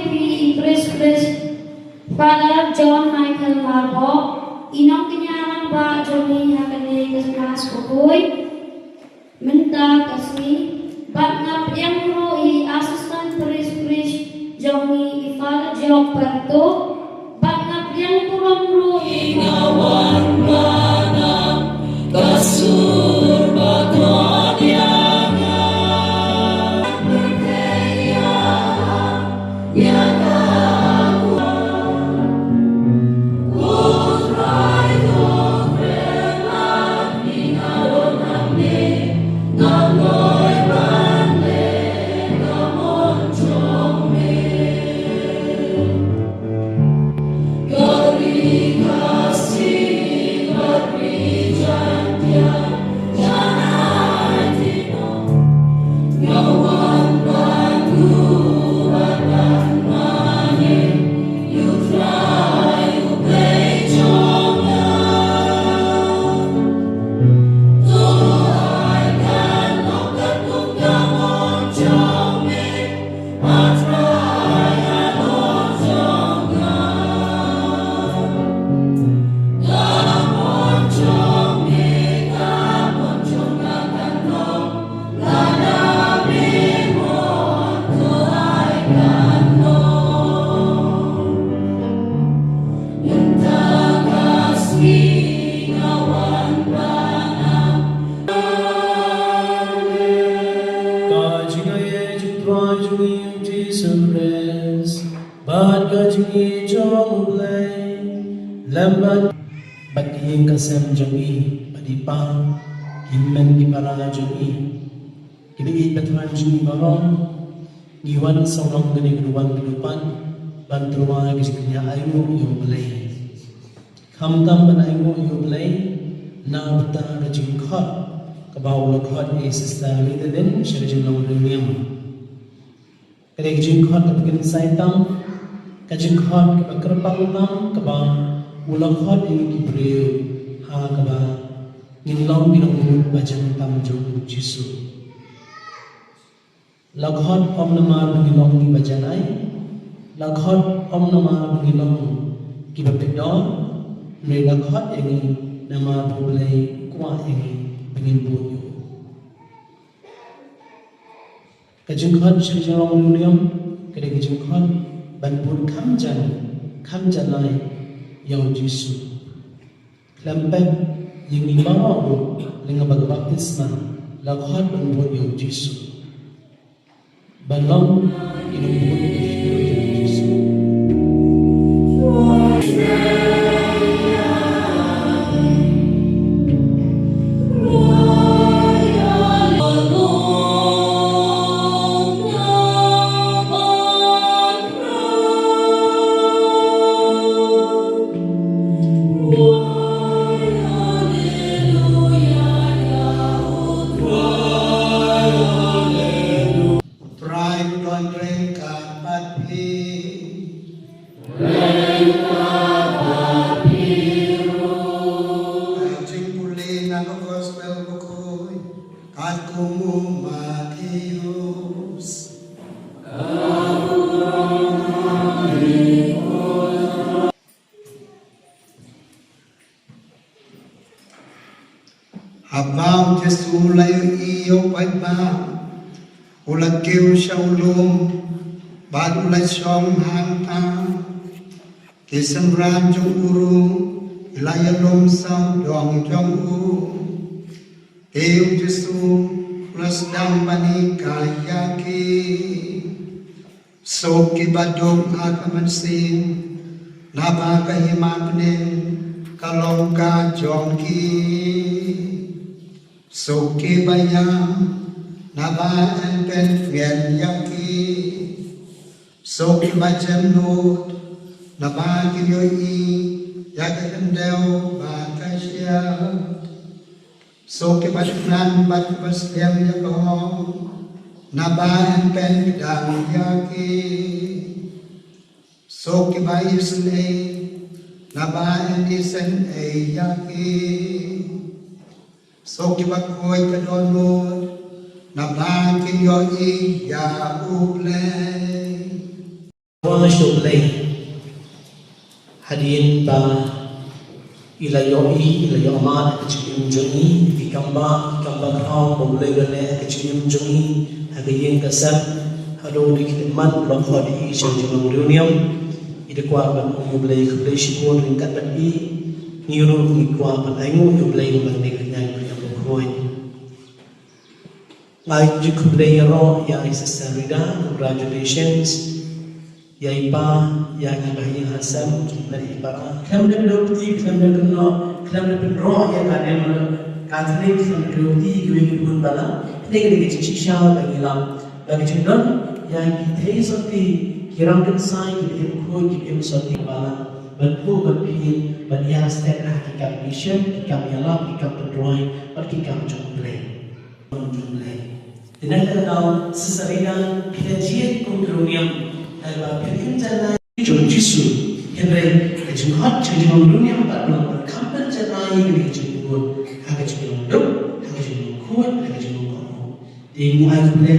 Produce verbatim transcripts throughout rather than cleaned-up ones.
Phi i Priest Priest Father John Michael Marbok, i nongkñia rangbah jong ngi ha kane ka Mass Bakhuid. Mynta ka sngi, bad nga pdiang ruh i Assistant Priest Priest jong ngi i Father Job Perto, bad nga pdiang burom ruh i Ka jingaiei jong u Trai jong ngi u Jisu Khrist, bad ka jingïeit jong u Blei, lem bad, bad ka ïing ka sem jong ngi, bad i pa, ki hynmen ki para jong ngi, ki ba ïeit ba thrang jong ngi baroh, ngi wan sawdong kane ka duwan ka dupan, ban tyrwa ka jingkñia ainguh ïa u Blei. Khamtam ban ainguh ïa u Blei, na bynta ka jingkhot, kaba u la khot ïa i Sister Ridalin, sha ka jinglong riewniam. Ka dei ka jingkhot kaba kynsai tam, ka jingkhot kaba kyrpang tam, kaba u la khot ïa ngi ki briew, ha kaba ngin long ki nongbud ba jan tam jong u Jisu. La khot ym namar ba ngi long kiba janai, la khot ym namar ba ngi long kiba pyndonkam, hynrei la khot ïa ngi namar ba u Blei u kwah ïa ngi ba ngin bud ïa u. Ka jingkhot sha ka jinglong riewniam, ka dei ka jingkhot ban bud kham jan, kham janai ïa u Jisu. Khlem pep ïa ngi baroh ruh, lem bad ka baptisma, la khot ban bud ïa u Jisu. Ban long ki nongbud ïa u Jisu. U Trai u don ryngkat bad phi. Ka jingpule na ka Gospel Bakhuid katkum u Mathaios. Haba u Jisu u la ïohi ïa u paidbah, u la kiew sha u lum, bad u la shong hangta. Ki synran jong u ruh ki la ïalum sawdong jong u. Te u Jisu u la sdang ban hikai ïa ki. Suk kiba duk ha ka mynsiem, naba ka hima bneng ka long ka jong ki. Suk kiba ïam, naba yn pyntngen ïa ki. Suk kiba jemnud, naba kin ïohi ïa ka khyndew bad ka shyiap. Suk kiba kynran bad kiba slem ïa ka hok, naba yn pynkdang ïa ki. Suk kiba isynei, naba yn isynei ïa ki. Suk kiba khuid ka dohnud, naba kin ïohi ïa U Blei. Sha U Blei. Hadien ba i la ïohi, i la ïohmad ha ka jingim jong i, ki kambah, ki kambah khraw ba U Blei u la leh ha ka jingim jong i, ha ka ïing ka sem, haduh ba ki khlieh mat, u la khot ïa i sha ka jinglong riewniam. I da kwah ban ong ïa U Blei khublei shibun ryngkat bad i. Ngi ruh ngi kwah ban ainguh ïa U Blei ba ngi kynmaw ïa U Blei bakhuid. Nga ai jingkhublei ïaroh ïa i Sister Rida, congratulations. Ïa i pa, ïa i bahaïing hasem, ïa i para. Khlem da kdew kti, khlem da kynnoh, khlem da pynroh ïa ka Dame Catherine, khlem da kdew kti, kiwei ki bun bala. Kine ki dei ki jingshisha ba ngi lap. Ba ki jingdon ïa ki thei sotti, ki rangkynsai, kiba im khuid, kiba im sotti bala. Ban phuh, ban phin, ban ïa step ha ki kam mission, ki kam ïalap, ki kam pynroi, bad ki kam jong U Blei. Jong U Blei. Te na kata ka daw, Sister Rida, phi la jied kum u riewniam, haba phi la im janai jong U Jisu. Hynrei ka jinghot jong u riewniam pat long ban kham pynjanai ïa ka jingbun ha ka jinglong duk, ha ka jinglong khuid, ha ka jinglong kohnguh. Te ngi ai khublei.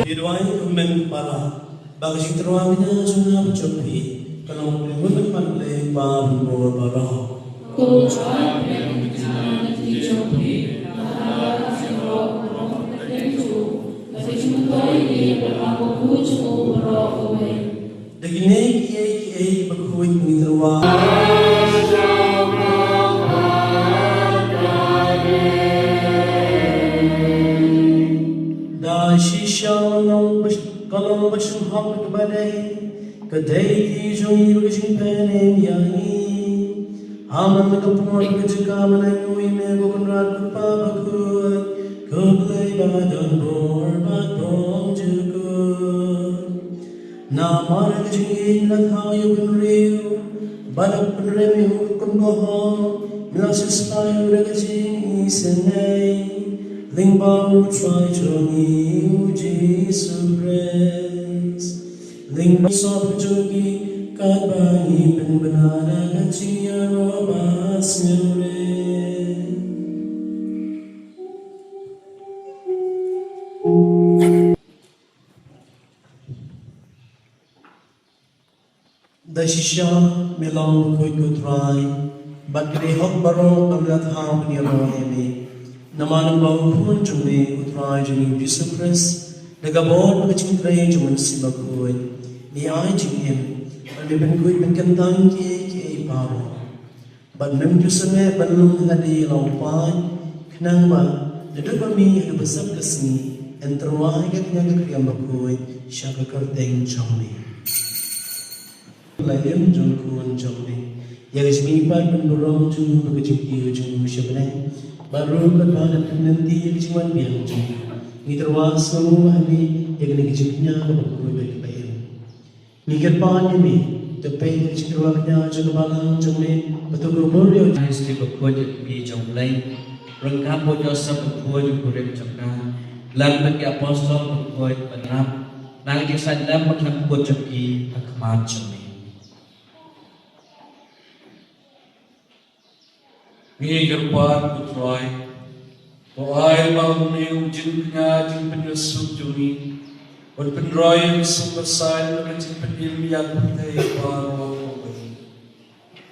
Ngi duwai, Kmen Kpala, ba ka jingtyrwa kynja jong nga bad jong phi kan long u lyngngoh bad u lyngba bor baroh. Ko Trai, pynlong ka jingtyrwa jong phi, ha ka jingtyrwa baroh, ka jingtyrwa ïa ka jingtyrwa baroh kawei. Da kine kiei kiei ba khuid ngi tyrwa. Da shisha long ba, ka long ba shynrang kaba dei, ka dei ki jong ngi bad ka jingpynim ïa ngi. Ha man la ka por ka jaka ban ainguh ïa me ko Kynrad ko Kpa bakhuid, ko Blei ba don bor bad bymjukut. Namar ka jingïeit me la thaw ïa u bynriew bad la pynrem ïa u kum ka hok, me la siewspah ïa u da ka jingisynei lyngba u Trai jong ngi u Jisu Khrist. Lyngba u sop jong ki katba ngi pynbna da ka jingïaroh ba sngewrit. Da shisha me long bakhuid ko Trai, bad ki dei hok baroh ba me la thaw ban ïaroh ïa me. Namar ba u Khun jong me u Trai jong ngi u Jisu Khrist, Na ka bor bad ka jingtrei jong U Mynsiem Bakhuid, ngi ai jingim bad ngi pynkhuid pynkyntang kiei kiei baroh. Bad ym ju sangeh ban lum hadien la u paid, khnang ba naduh ba mih haduh ba sep ka sngi, yn tyrwa ïa ka kñia ka kriam bakhuid sha ka kyrteng jong me. La im jong u Khun jong me, ïa ka jingmihpat ban burom jong u bad ka jingkiew jong u sha bneng. Bad ruh katba ngi pynlynti ïa ka jingwan biang jong u, ngi tyrwa sngewnguh ha me ïa kane ka jingkñia kaba khuid bad kaba im. Ngi kyrpad ïa me, to peit ïa ka jingtyrwa kñia jong ka balang jong me, bad to khubor ïa u Jisu bakhuid ïa ka kmie jong U Blei, ryngkat bad u Joseph bakhuid u kurim jong ka, lem bad ki apostol bakhuid ba nap, na ka jingsaiñ lem bakhlem kut jong ki ha khmat jong me. Ngi kyrpad, ko Trai, to ai ba une u jingkñia jingpynïasuk jong ngi un pynroi ïa ka suk ka saiñ bad ka jingpynim ïa ka pyrthei baroh kawei.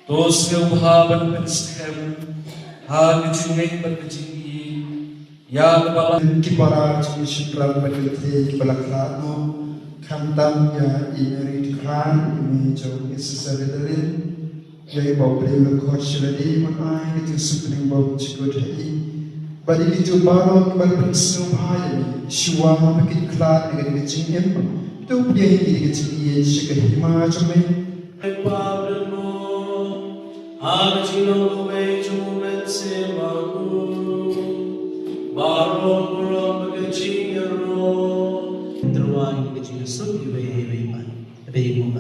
To sngewbha ban pynskhem ha ka jingngeit bad ka jingïeit ïa kaba la ki para jong ngi shynrang bad kynthei kiba la khlad noh, khamtam ïa i Mary Tkhan, i mei jong i Sister Ritalin, ïa iba U Blei u la khot sha lade ban ai ka jingsuk bneng bymjukut ha i. Bad ïa kito baroh kiba la pynsngewbha ïa ngi shuwa ba kin khlad na kane ka jingim, to pdiang ïa ki da ka jingïeit sha ka hima jong me. Ai pa u don mo ha ka jinglong kawei jong U Mynsiem Bakhuid, baroh burom bad ka jingïaroh. Tyrwa ïa ka jingïasuk iwei ïa iwei pat. Ka dei mo ka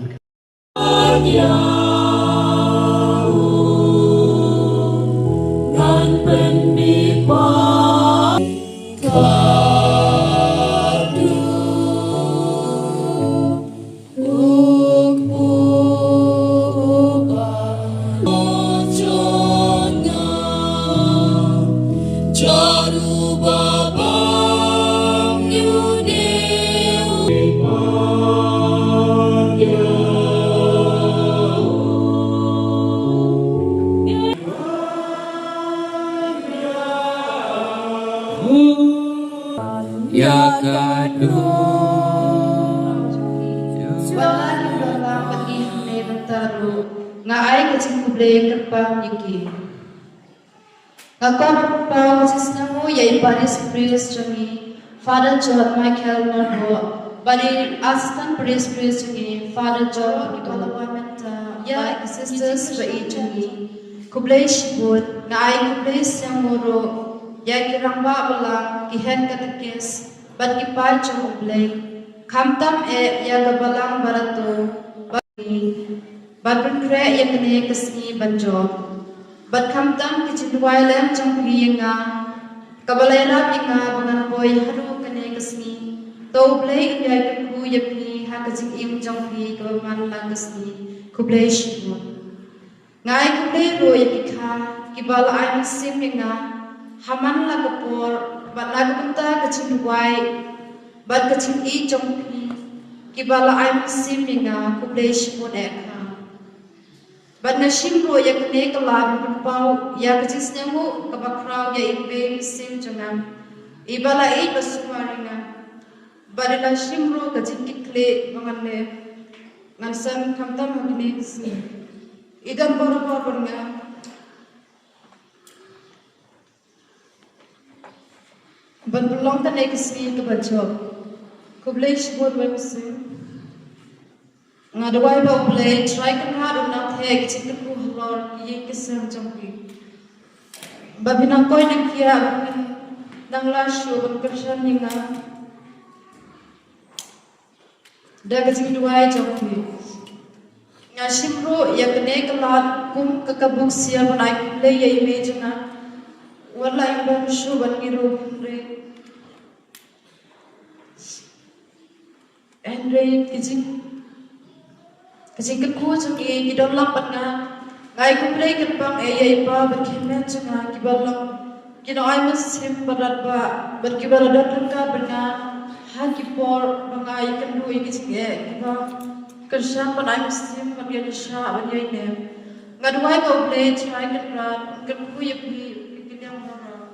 Ïa ka dum. Shuwa la ki don lang bad ngi hangne bynta ruh, nga ai ka jingkhublei kyrpang ïa ki. Nga kwah ban pynpaw ka jingsngewnguh ïa i parish priest jong ngi, Father John Michael Nongbah, bad i assistant parish priest jong ngi, Father John, kiba la wan mynta, ïa ki sisters ba ïeit jong ngi. Khublei shibun, nga ai khublei sngewbha ruh ïa ki rangbah balang, ki head katekis bad ki paid jong U Blei, khamtam eh ïa ka balang Barato, bad ngi, bad pynkhreh ïa kane ka sngi ban jop. Bad khamtam ki jingduwai lem jong phi ïa nga, kaba la ïarap ïa nga ba ngan poi haduh kane ka sngi. To U Blei un ïai kyrkhu ïa phi ha ka jingim jong phi kaba man la ka sngi. Khublei shibun. Nga ai khublei ruh ïa ki kha kiba la ai mynsiem ïa nga ha man la ka por, bad na ka bynta ka jingduwai bad ka jingïeit jong phi, kiba la ai mynsiem ïa nga. Khublei shibun eh kha. Bad nga shim ruh ïa kane ka lad ban pynpaw ïa ka jingsngewnguh kaba khraw ïa i bei mynsiem jong nga, iba la ïeit ba sumar ïa nga. Bad i la shim ruh ka jingkitkhlieh ba ngan leh, ngan seng khamtam ha kine ki sngi. I don barabor bad nga ban pynlong kane ka sngi kaba jop. Khublei shibun wei mynsiem. Nga duwai ba U Blei Trai Kynrad un nang theh ki jingkyrkhu halor ki ïing ki sem jong phi. Ba phin nang koit nang khiah, ba phin nang lah shuh ban kyrshan ïa nga da ka jingduwai jong phi. Nga shim ruh ïa kane ka lad kum ka, ka buk sia ban ai khublei ïa i mei jong nga. Wat la im ban shuh ban ngi ruh, hynrei, hynrei ki jing, ki jingkyrkhu jong ngi ki don lang bad nga. Nga ai khublei kyrpang eh ïa i pa bad ki hynmen jong nga kiba long ki nongai mynsiem ba radbah bad kiba la don ryngkat bad nga ha ki por ba nga ïakynduh ïa ki jingeh, kiba kyrshan ban ai mynsiem ban ïalishah ban ïaineh. Nga duwai ba U Blei Trai Kynrad un kyrkhu ïa phi, phi ki liang baroh.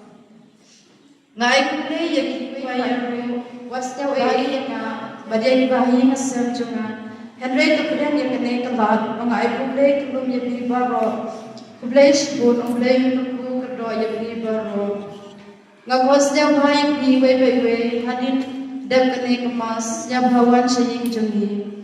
Nga ai khublei ïa ki choir ruh, Wat sngewbha ïa nga bad ïa kiba ha ïing ha sem jong nga. Hynrei to kren ïa kane ka lad ba nga ai khublei khublei ïa phi baroh. Khublei shibun, U Blei un kyrkhu kyrdoh ïa phi baroh. Nga kwah sngewbha ïa phi iwei pa iwei hadien dep kane ka mass ïa ba wan sha ïing jong ngi.